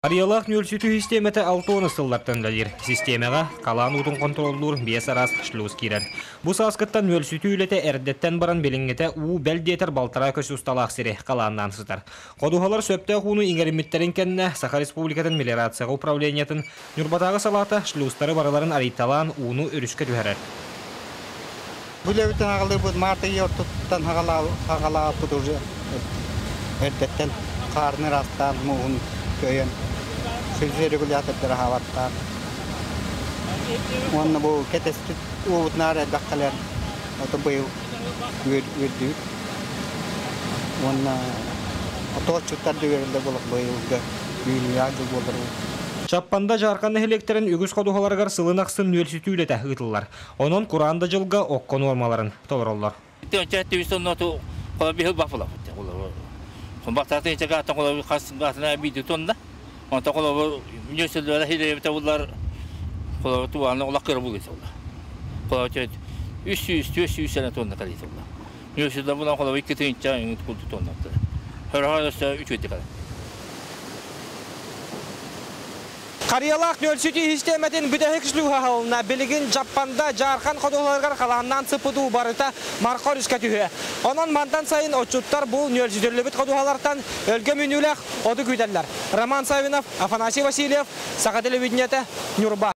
Харыйалаах нүөлсүтүү систиэмэтэ 60 сыллартан үлэлиир. Систиэмэҕэ халаан уутун хонтуруоллуур биэс араас шлюз киирэр. Бу сааскыттан нүөлсүтүү үлэтэ эрдэттэн баран билиҥҥитэ уу бэл диэтэр балтараа көс усталаах сири халааннаан сытар. Ходуһалар сөптөөх ууну иҥэриммиттэрин кэннэ Саха Республикатын мелиорацияҕа управлениетын Ньурбатааҕы салаата шлюзтары барыларын арыйталаан ууну өрүскэ түһэрэр. Бу үлэбитин аҕалыыбыт март ый ортотуттан хаҕалаабыт уже эрдэттэн хаарын ыраастаан мууһун көйөн регулятордары аһаабаттаан уонна бу кэтэспит уубутунаар элбэх кэлэр ото быйыл үөрдүбүт уонна отооччуттар да үөрэллэр буолуох быйылга үүнүүлээх дьыл буолар. Чаппанда Дьаархан нэһилиэктэрин үгүс ходуһаларыгар сылын ахсын нүөлсүтүү үлэтэ ыытыллар. Онон кураан да дьылга окко нуормаларын толороллор. Харыйалаах нүөлсүтүү систиэмэтин бүтэһик шлюһа аһылынна. Билигин Дьаппанда, Дьаархан ходуһаларыгар халааннаан сыппыт уу барыта Марха өрүскэ түһүө. Онон мантан сайын отчуттар бу нүөлсүтүллүбүт ходуһалартан өлгөм үүнүүлээх оту күүтэллэр. Роман Саввинов, Афанасий Васильев, Саха телевидениетэ, Ньурба.